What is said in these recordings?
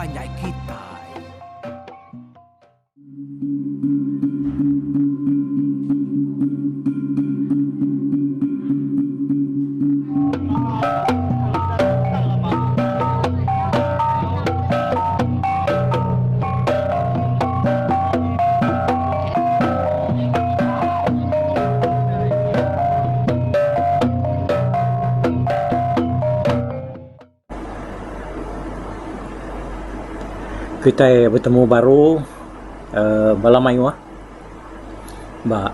panjai kitai. Kitai betemu baru uhh bala mayuh ba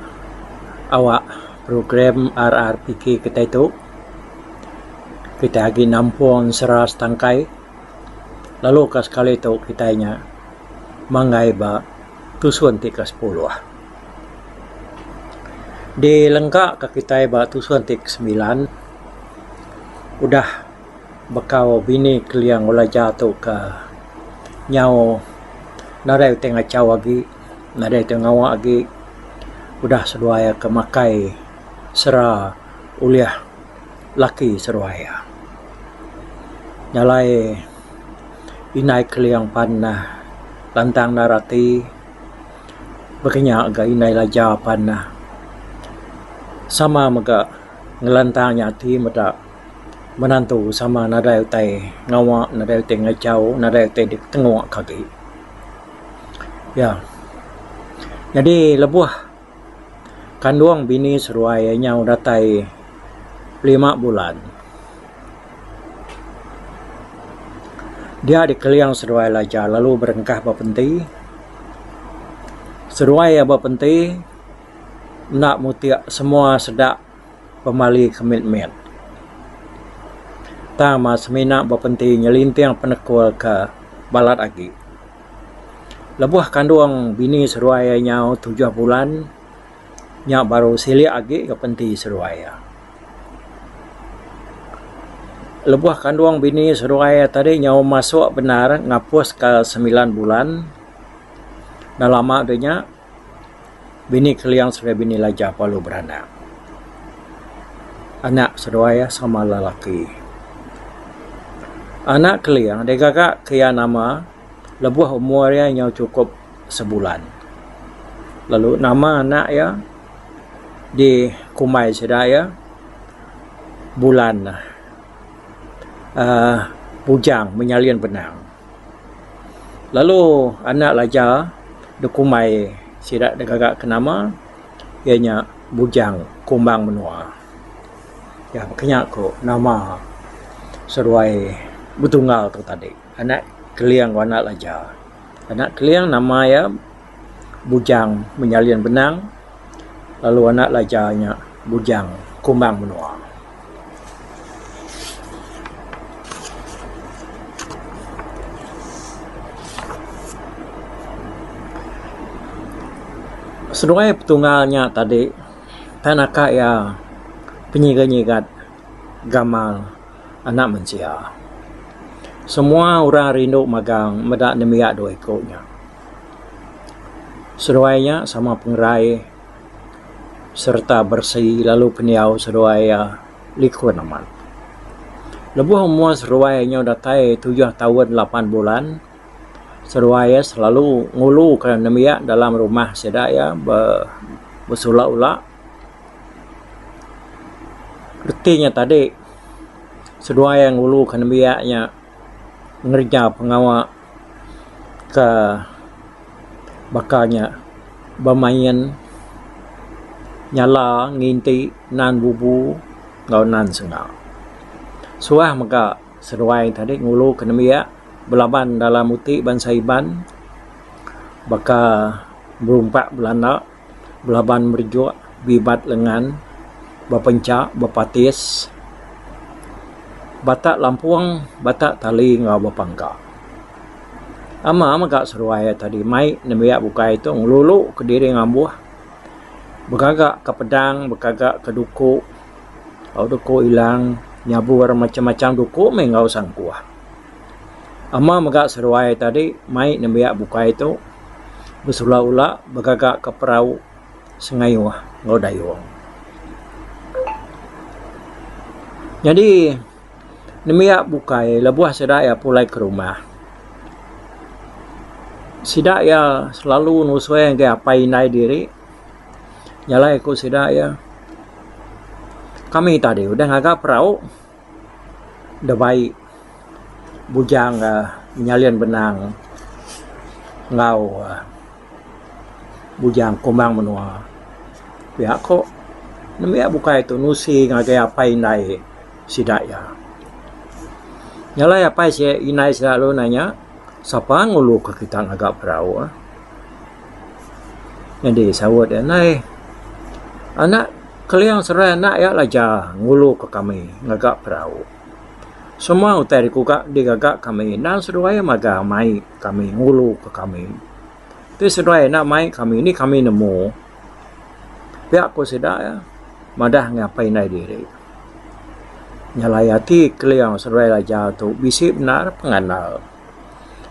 awak program RRPK kitai tu. Kitai agi nampung sera setangkai lalu ka sekali tu kitai nya manggai ba tusun ti ke sepuluh. Dilengka ka kitai ba tusun ti ke semilan udah bekau bini Keling Belaja tu ke nyau nadai utai ngachau agi nadai utai ngawa agi udah seduai ke makai sera ulih laki seduai iya. Nya alai indai Keling pan lantang endar ati. Baka nya ga indai Laja pan sama mega ngelantang nya ati meda menantu sama nadai utai ngawa nadai utai ngachau nadai utai ditengok ke agi. Ya nyadi lebuh kandung bini seduai nyau datai lima bulan dia dikeling seduai Laja lalu berengkah ba penti. Seduai iya ba penti enda mutik semua seda pemali ke mit-mit. Tang mah semina ba penti nyelinting penekul ke balat agi. Lebuh kandung bini seduai iya nyau tujuh bulan nya baru silik agi ga penti seduai iya. Lebuh kandung bini seduai iya tadi nyau masuk bendar ngapuska semilan bulan enda lama da nya bini Keling seduai bini Laja perlu beranak. Anak seduai iya sama lelaki. Anak Keling digaga ke iya nama lebuh umur iya nyau chukup sebulan. Lalu nama anak iya dikumbai sida iya bulan uhh Bujang Menyalin Benang. Lalu anak Laja dikumbai sida digaga ke nama iya nya Bujang Kumbang Menua. Ya baka nya ku nama seduai betunggal tu tadi anak Keling enggau anak Laja. Anak Keling nama iya Bujang Menyalin Benang lalu anak Laja nya Bujang Kumbang Menua. Seduai petunggal nya tadi tai naka iya penyigat-nyigat gamal anak mensia. Semua orang rindu magang meda nembiak dua iku nya. Seduai nya sama pengerai sereta beresi lalu pendiau seduai iya likun amat. Lebuh umur seduai nyau datai tujuh taun lapan bulan seduai iya selalu nguluka nembiak dalam rumah sida iya be besula ula. Reti nya tadi seduai iya nguluka nembiak nya ngereja pengawa ke baka nya bemain nyala nginti nan bubu enggau nan senga. Suah mega seduai tadi ngulu ke nembiak belaban dalam uti bansa Iban baka berumpak belanda belaban merejuk bibat lengan bepencha bepatis batak lampung batak tali enggau bepangka. Ama mega seduai tadi mai nembiak bukai tu ngelulu kediri ngambuh begaga ka pedang begaga ka duku tau duku ilang nyabur macam-macam duku meh enggau sangkuh. Ama mega seduai tadi mai nembiak bukai tu besula ula begaga ka perau sengayuh enggau dayung. Nyadi nembiak bukai lebuh sida iya pulai ke rumah. Sida iya selalu nusui ngagai apai indai diri jalai ku sida iya. Kami tadi udah ngaga perau da bai bujang menyalin benang enggau bujang kumbang menua. Pia ko nembiak bukai tu nusi ngagai apai indai sida iya. Jalai apai indai sida lalu nanya. Sapa ngulu ka kita ngaga perau ah. Nyadi saut iya ndai anak keling serai anak iya laja ngulu ka kami ngaga perau. Semua utai dikuga digaga kami endang seduai magang mai kami ngulu ka kami. Ti seduai enda mai kami ni kami nemu. Pia ku sida iya madah ngagai apai indai diri. Nyelai ati Keling seduai Raja tu bisi bendar pengandal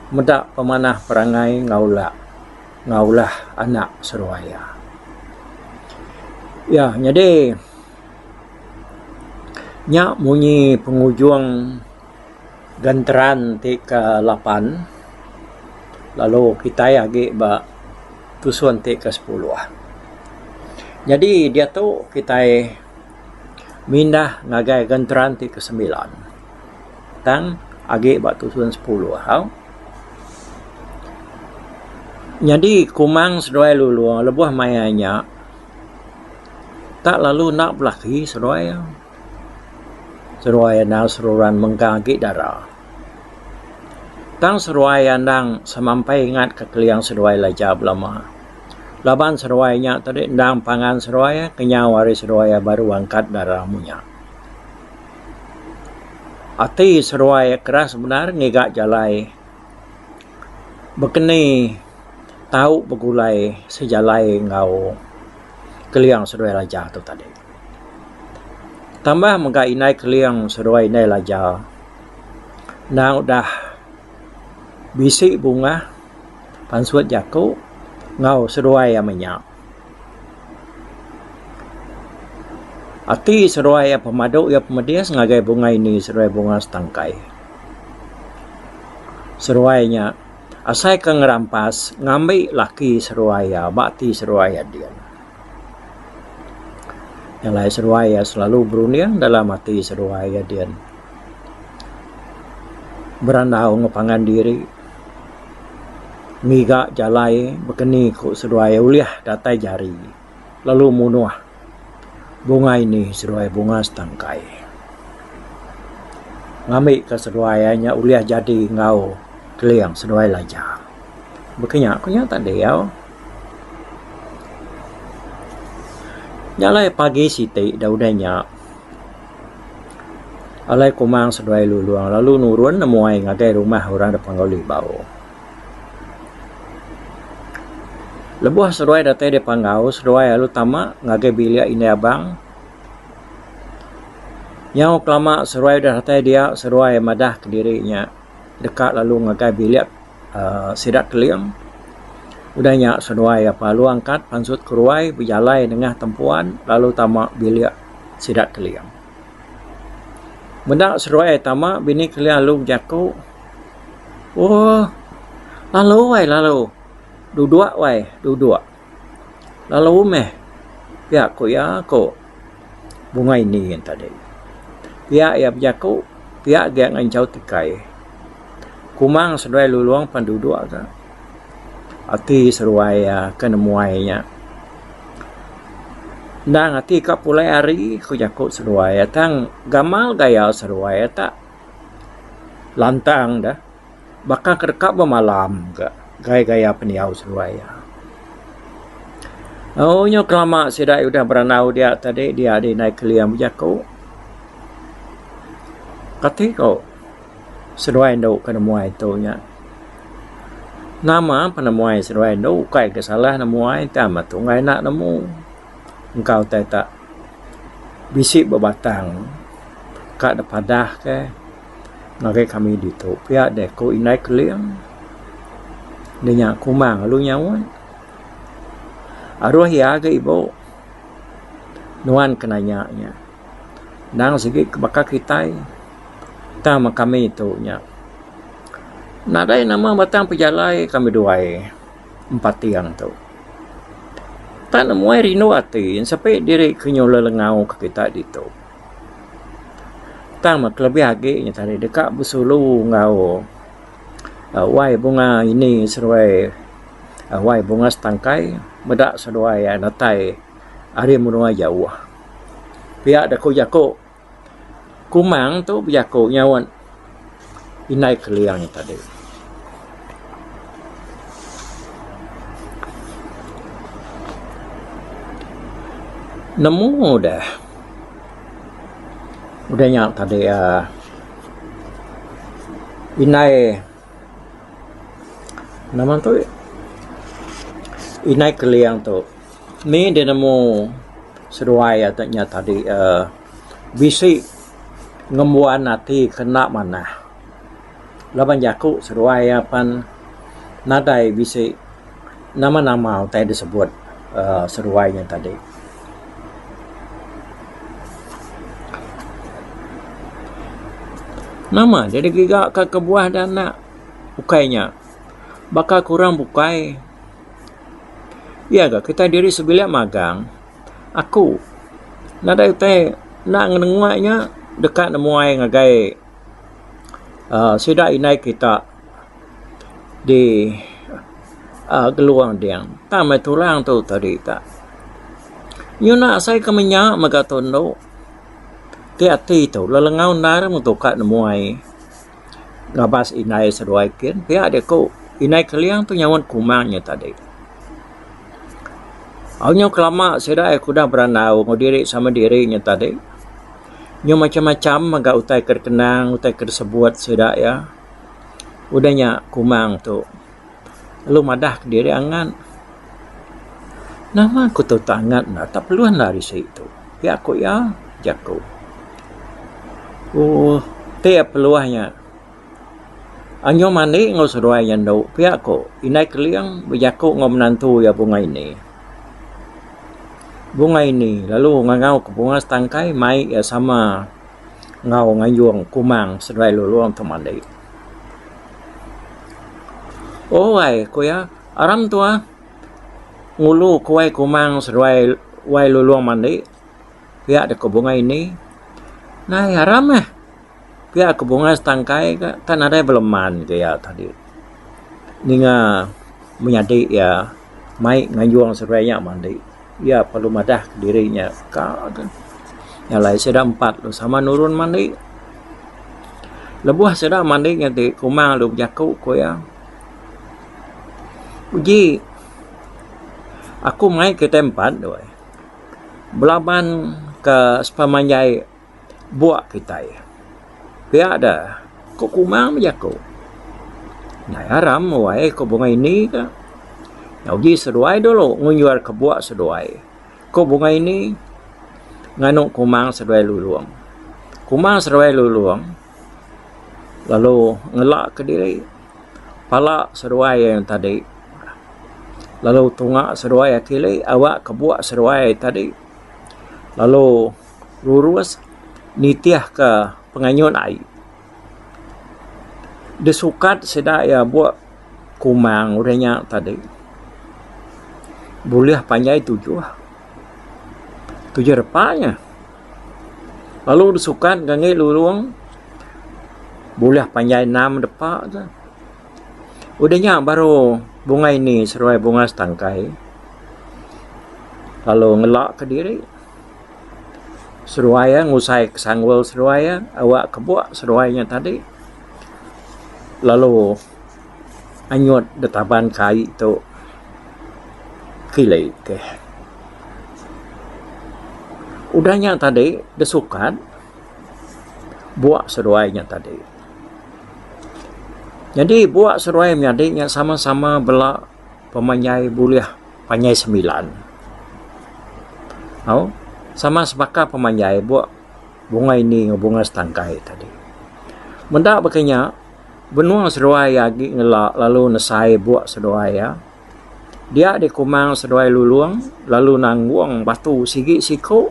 meda pemanah perangai enggau ulak enggau ulah anak seduai iya. Iya nyadi nya munyi pengujung genteran ti ke lapan lalu kitai agi ba tusun ti ke sepuluh. Nyadi diatu kitai. Mindah ngagai genteran ti kesembilan tang agi ba tusun sepuluh au. Nyadi Kumang seduai Lulong lebuh maya nya tak lalu enda belaki seduai iya. Seduai endang seruran mengkang agi dara. Tang seduai iya endang semampai ingat ka keling seduai Laja belama. Laban seduai nya tadi endang pangan seduai kenyau ari seduai iya baru angkat dara munya. Ati seduai iya keras bendar ngiga jalai bekeni tau begulai sejalai enggau Keling seduai Raja tu tadi. Tambah mega indai Keling seduai indai Raja endang udah bisi bungah. Pansut jaku enggau seduai iya menya. Ati seduai iya pemadu iya pemedis ngagai bungai ini seduai bunga setangkai. Seduai nya asai ke ngerampas ngambi laki seduai iya ba ati seduai iya din. Alai seduai iya selalu berunding dalam ati seduai iya din. Berandau enggau pangan diri ngiga jalai bekeni ku seduai ulih datai jari lalu munuh bungai nih seduai bunga setangkai. Ngambi ka seduai iya nya ulih jadi enggau keling seduai laja. Baka nya ku nya tadi au. Nya alai pagi siti da udah nya. Alai Kumang seduai Lulong lalu nurun nemuai ngagai rumah orang da Panggau Libau. Lebuh seduai datai di Panggau, seduai lalu tama ngagai bilik indai abang. Nyau kelama seduai udah datai dia, seduai madah kediri nya deka lalu ngagai bilik uhh sida Keling. Udah nya seduai apa lalu angkat pansut keruai bejalai nengah tempuan lalu tama bilik sida Keling. Meda seduai tama bini Keling lalu bejaku, Ooh lalu wai lalu duduk wai duduk lalu meh pia ku iya ku Bungai Ni tadi. Pia iya bejaku pia ga nganchau tikai. Kumang seduai Lulong pan duduk ga. Ati seduai iya ke nemuai nya. Endang ati ka pulai hari ku jaku seduai iya tang gamal gaya seduai iya tak lantang deh baka ke deka bemalam ga gaya gaya pendiau seduai iya. Au nyau kelama sida udah berandau dia tadi dia deh indai Keling bejaku. Kati ko seduai endo ke nemuai tu nya. Nama penemuai seduai endo ukai ke salah nemuai tang ba tunggai enda nemu. Engka utai tak bisi bebatang ka da padah ke ngagai kami ditu pia deh ku indai Keling. Nya kumang lalu nyaut. Aruh iya ga ibu nuan ke nanya nya. Endang sigi ke baka kitai tang meh kami tu nya. Nadai nama batang pejalai kami duai empating tu. Tak nemuai rindu ati sepi diri ke nyulah lengau ke kita ditu. Tang meh kelebih agi nya tadi deka besulu enggau wai bunga ini seduai wai bunga setangkai meda seduai datai ari menua jauh. Pia da ku jaku Kumang tu bejaku nyaut indai Keling nya tadi. Nemu deh udah nya tadi uhh indai nama tu indai Keling tu mih deh nemu seduai nya tadi uhh bisi ngembuan ati ke enda manah laban jaku seduai iya pan nadai bisi nama-nama utai disebut uhh seduai nya tadi. Nama deh digiga ka kebuah da anak ukai nya baka ke orang bukai. Iya ga kitai diri sebilik magang aku nadai utai enda ngenengua nya deka nemuai ngagai uhh sida indai kita di uhh Geluang ding. Tang meh tulang tu tadi ka. Nyuna asai ke menya mega tu endo ti ati tu lelengau endar meh tu ka nemuai. Ngabas indai seduai kin pia deh ku indai keling tu nyaut kumang nya tadi. Au nyau kelama sida iya ke udah berandau enggau diri sama diri nya tadi nyau macam-macam mega utai ke dikenang utai ke disebut sida iya. Udah nya kumang tu lalu madah kediri angat. Nama ku tu tak angat enda tak perlu enda risi tu. Pia ku iya jaku. Ooh ti peluh nya anyu mandi enggau seduai nya endu pia ku indai keling bejaku enggau menantu iya Bunga Ini. Bunga Ini lalu ngangau ke bunga setangkai mai iya sama enggau nganjung kumang seduai lulong tu mandi. Oh ai ku iya aram tuah ngulu ku wai kumang seduai wai lulong mandi. Pia deka bungai ini. Nai aram meh. Pia ke bungai setangkai ka tak nadai beleman ke iya tadi. Ninga menyadi iya mai nganjung seduai nya mandi. Iya perlu madah kediri nya ka ke. Nya alai sida empat tu sama nurun mandi. Lebuh sida mandi nya ti kumang lalu bejaku ku iya. Uji aku mai kitai empat tu ai. Belaban ke sepemanjai buk kitai. Pia da ku Kumang bejaku. Ndai aram wai ku Bungai Ini ka. Uji seduai dulu ngunjur ke buk seduai. Ku Bungai Ini nganu Kumang seduai Lulong. Kumang seduai Lulong lalu ngela kediri. Pala seduai iya tadi lalu tunga seduai iya kili awak ke buk seduai tadi lalu lurus nitih ke penganyut ai. Disukat sida iya buk kumang udah nya tadi bulih panjai tujuh, tujuh repa nya. Lalu disukat ngagai lulong bulih panjai enam depa te. Udah nya baru bungai ni seruai bunga setangkai lalu ngela kediri seduai iya ngusai ke sanggul seduai iya awak ke buk seduai nya tadi lalu anyut ditaban ke ai tu kili ke. Udah nya tadi disukat buk seduai nya tadi. Nyadi buk seduai menyadi nya sama-sama bela pemanjai bulih panjai semilan. Au sama sebaka pemanjai buk bungai indi enggau bungai setangkai tadi. Meda baka nya benung seduai agi ngela lalu nesai buk seduai iya. Dia dikumang seduai Lulong lalu nanggung batu sigi siku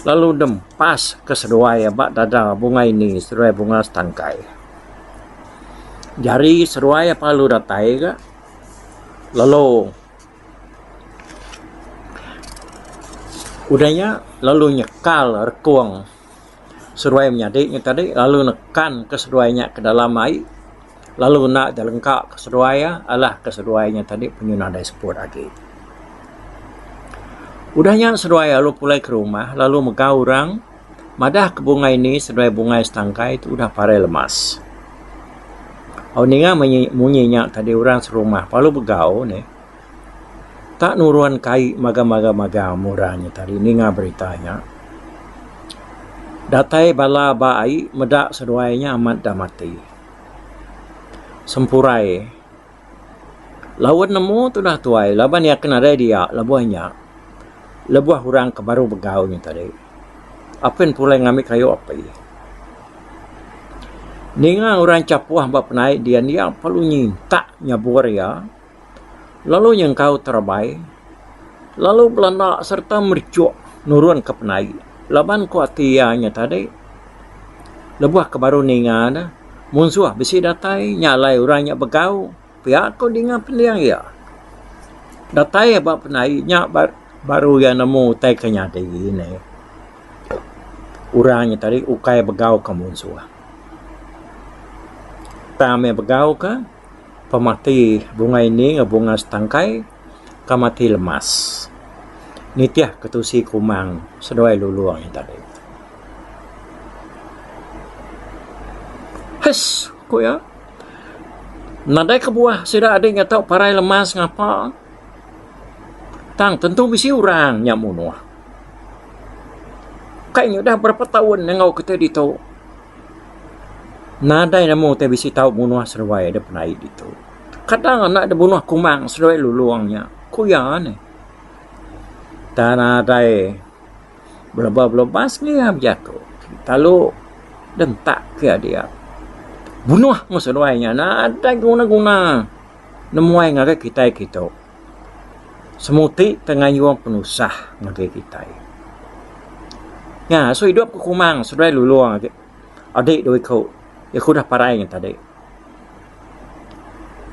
lalu nempas ke seduai ba dada Bungai Ni seduai Bunga Setangkai. Jari seduai apai lalu datai ga lalu udah nya lalu nyekal rekung seduai menyadi nya tadi lalu nekan ke seduai nya ke dalam ai lalu enda jelengka ke seduai iya alah ke seduai nya tadi penyu nadai seput agi. Udah nya seduai lalu pulai ke rumah lalu mega orang madah ke bungai ni seduai bungai setangkai tu udah parai lemas. Au ninga munyi nya tadi orang serumah lalu begau neh. Tak nurun kai magang-magang orang nya tadi ninga berita nya. Datai bala ba ai meda seduai nya amat da mati. Sempurai laun nemu tudah tuai laban iya ke nadai dia lebuh nya lebuh orang ke baru begau nya tadi apin pulai ngambi kayu api. Ninga orang chapuh ba penaik dian iya perlu nyintak nyabur iya. Lalu nyengkau terebai lalu belanda sereta merechuk nurun ke penai laban ku ati iya nya tadi lebuh ke baru ninga ne munsuh bisi datai nya alai orang nya begau pia ku dinga pending iya. Datai ba penai nya baru iya nemu utai ke nyadi ne. Orang nya tadi ukai begau ke munsuh. Tang meh begau ke. Pemati bungai ini enggau bunga setangkai ka mati lemas. Nitih ke tusi Kumang seduai Lulong nya tadi. Hess ku iya. Nadai kebuah sida adi nya tau parai lemas ngapa. Tang tentu bisi orang nya munuh. Kai nya udah berapa taun enggau kitai ditu. Nadai nemu utai bisi tau munuh seduai da penaik ditu. Kadang anak da bunuh kumang seduai lulong nya, ku iya neh. Tang nadai beleba-belebas ngi iya bejaku. Lalu dentak ke iya dia. Bunuh meh seduai nya nadai guna-guna nemuai ngagai kitai kitu. Semuti te ngayung penusah ngagai kitai. Nya asu idup ke kumang seduai lulong agi adi dua iku iya ke udah parai nya tadi.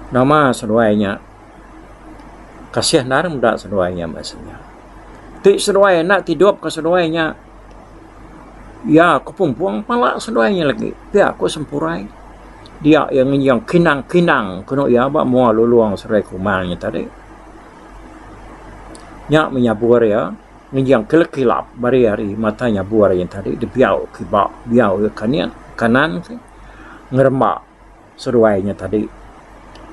Nama seduai nya kasih endar meda seduai nya ba sida. Ti seduai enda tidup ke seduai nya iya ke pumpung pala seduai nya lagi pia ku Sempurai. Dia iya ngenjing kinang-kinang kenu iya ba mua lulong seduai kumang nya tadi. Nya meh nyabur iya ngenjing kilap-kilap bari ari mata nyabur iya tadi dibiau kiba biau iya kanin kanan ngeremba seduai nya tadi.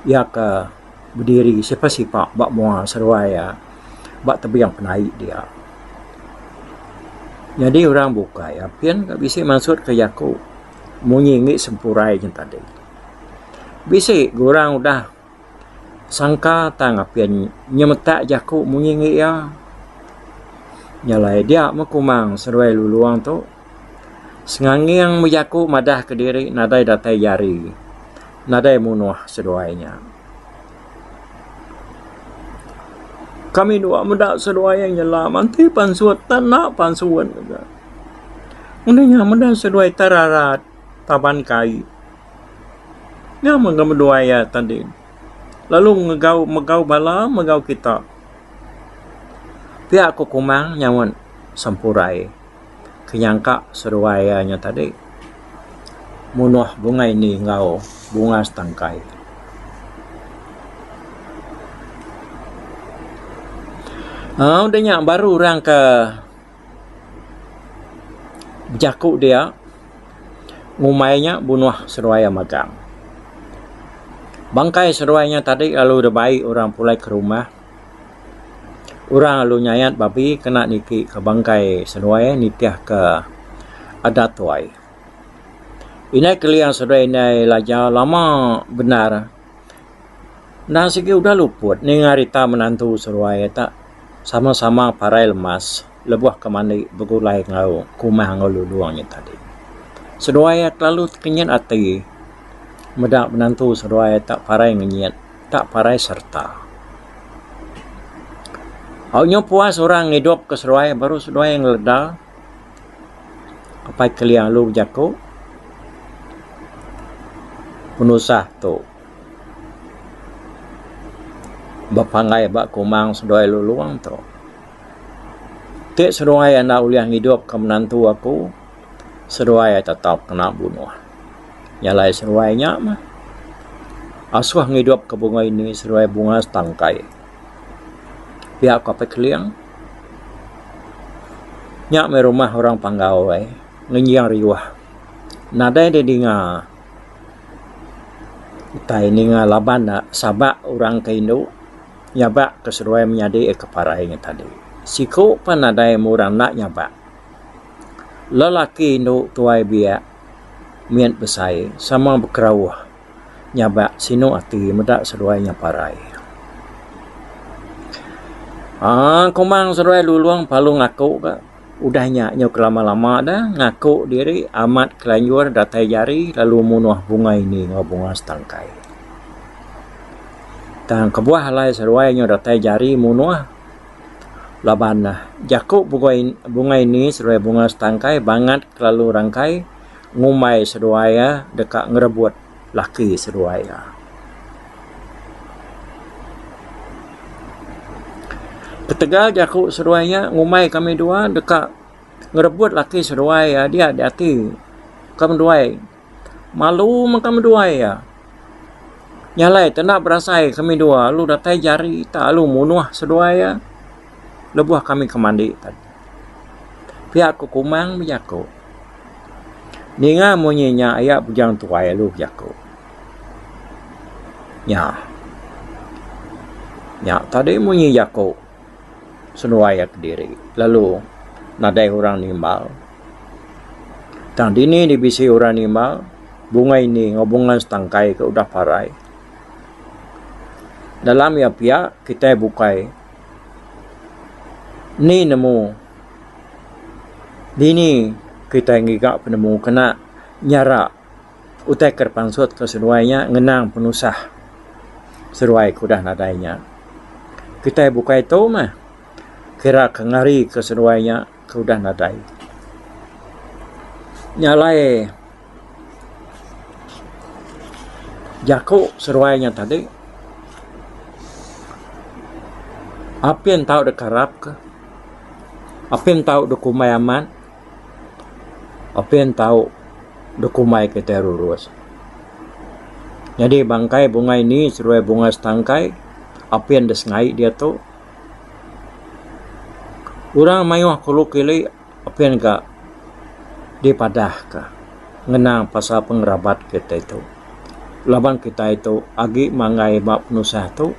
Iya ke bediri sipa-sipa ba mua seduai iya ba tebing penaik dia. Nyadi orang bukai apin ka bisi mansut ka jaku. Munyi ngi sempurai nya tadi. Bisi ga orang udah sangka tang apin nyemetak jaku munyi ngi iya. Nya alai dia meh kumang seduai lulong tu senganging bejaku madah kediri nadai datai jari nadai munuh seduai nya. Kami dua meda seduai iya nyelam enti pansut tak enda pansut mega. Udah nya meda seduai terarat taban kai. Nya mega menduai iya tadi lalu ngegau megau bala megau kita. Pia ku Kumang nyaut Sempurai ke nyangka seduai iya nya tadi munuh bungai ni enggau bunga setangkai. Aaa udah nya baru orang ke Bejaku dia, ngumbai nya bunuh seduai iya magang. Bangkai seduai nya tadi lalu dibai orang pulai ke rumah. Orang lalu nyayat babi kena niki ke bangkai seduai nitih ke adat tuai. Indai Keling seduai indai Laja lama bendar. Endang sigi udah luput ninga rita menantu seduai ita sama-sama parai lemas lebuh ke mandi begulai enggau Kumang enggau Lulong nya tadi. Seduai iya kelalu tekenyit ati meda menantu seduai ita parai ngenyit tak parai sereta. Au nyu puas orang ngidup ke seduai baru seduai ngeleda apai Keling lalu bejaku. Penusah tu bepanggai ba Kumang seduai Lulong tu. Ti seduai enda ulih ngidup ka menantu aku, seduai tetap kena bunuh. Nya alai seduai nya mah asuh ngidup ka bunga ini seduai bunga setangkai. Pia ku Apai Keling. Nya meh rumah orang Panggau ai ngenjing riuh. Nadai deh dinga utai ninga laban ne sabak orang ke indu nyabak ke seduai menyadi ke parai nya tadi. Siku pan nadai meh orang enda nyabak. Lelaki indu tuai biak mit besai sama bekerauh nyabak sinu ati meda seduai nya parai. Aaa kumang seduai lulong palu ngaku ka. Udah nya nyau kelama-lama da ngaku diri amat kelanjur datai jari lalu munuh bunga ini enggau bunga setangkai. Tang kebuah alai seduai nyau datai jari munuh laban jaku bunga ini seduai bunga setangkai bangat kelalu rangkai ngumbai seduai iya deka ngerebut laki seduai iya. Ketegal jaku seduai nya ngumbai kami dua deka ngerebut laki seduai iya dia di ati kami duai malu meh kami duai iya. Nya alai tenda berasai kami dua lalu datai jari tak lalu munuh seduai iya lebuh kami ke mandi tadi. Pia ku Kumang bejaku. Ninga munyi nya aya Bujang Tuai lalu bejaku. Nya. Nya tadi munyi jaku seduai iya kediri lalu nadai orang nimbal. Tang dini deh bisi orang nimbal bungai indi enggau bungai setangkai ke udah parai. Dalam iya pia kitai bukai ni nemu dini kitai ngiga penemu kena nyara. Utai ke dipansut ke seduai nya ngenang penusah seduai ke udah nadai nya. Kitai bukai tu meh kira ke ngari ke seduai nya ke udah nadai. Nya alai jaku seduai nya tadi apin tau dikarap ka apin tau dikumbai amat. Apin tau dikumbai kitai rurus. Nyadi bangkai bungai ni seduai bungai setangkai apin da sengai diatu. Orang mayuh kulu kili apin ga dipadah ka ngenang pasal pengerabat kitai tu. Laban kitai tu agi manggai ba penusah tu.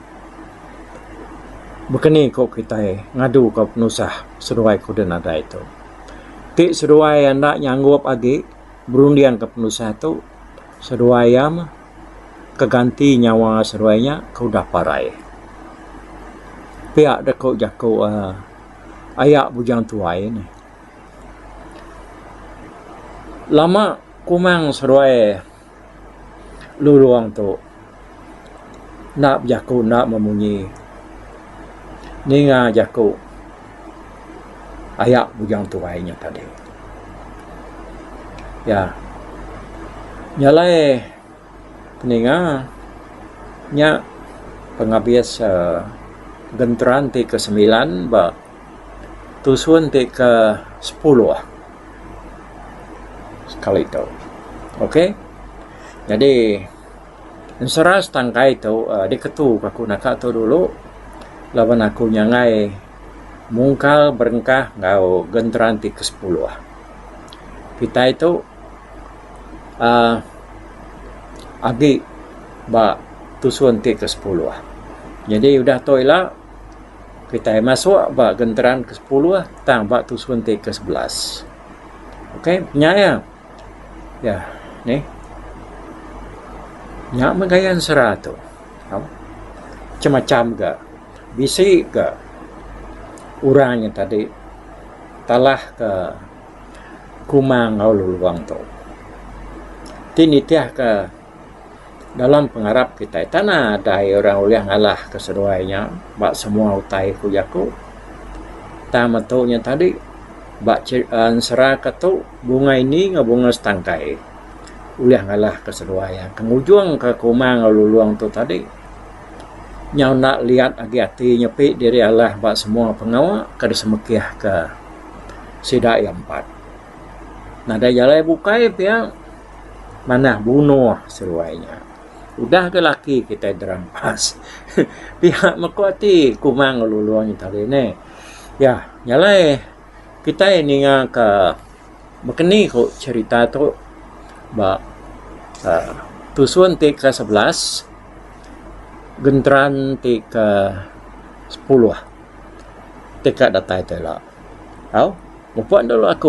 Baka ni ku kitai ngadu ka penusah seduai ku da nadai tu. Ti seduai enda nyanggup agi berunding ka penusah tu seduai iya mah ke ganti nyawa seduai nya ke udah parai. Pia da ku jaku uhh aya Bujang Tuai ne. Lama kumang seduai. Lulong tu enda bejaku enda memunyi ninga jaku aya Bujang Tuai nya tadi. Ya nya alai peninga nya pengabis uhh genteran ti ke semilan ba tusun ti ke sepuluh. Sekali tu. Ok. Nyadi ensera setangkai tu uhh diketu ka aku naka tu dulu laban aku nyangai mungkal berengkah enggau genteran ti ke sepuluh. Kitai tu uhh agi ba tusun ti ke sepuluh. Nyadi udah tu ila. Kitai masuk ba genteran ke sepuluh tang ba tusun ti ke 11. Okey, nya iya. Ya, nih. Nya meh gaya ensera tu. Macam-macam ga. Bisi ga orang nya tadi talah ke kumang enggau lulong tu. Ti nitih ke Dalam pengarap kitai tan nadai orang ulih ngalah ke seduai nya ba semua utai ku jaku. Tang metu nya tadi ba ensera ke tu bunga ini enggau bunga setangkai. Ulih ngalah ka seduai iya. Ke ngujung ka Kumang enggau Lulong tu tadi nyau enda liat agi ati nyepi diri alah ba semua pengawa ke disemekih ka sida iya empat. Nadai jalai bukai pia manah bunuh seduai nya. Udah ga laki kitai derampas pia meh ku ati Kumang enggau Lulong nya tadi neh. Ya jalai kitai ninga ka. Baka ni ku cherita tu ba uhh tusun ti ke 11 genteran ti ke sepuluh ti ka datai tu ila. Au mupuk dulu aku.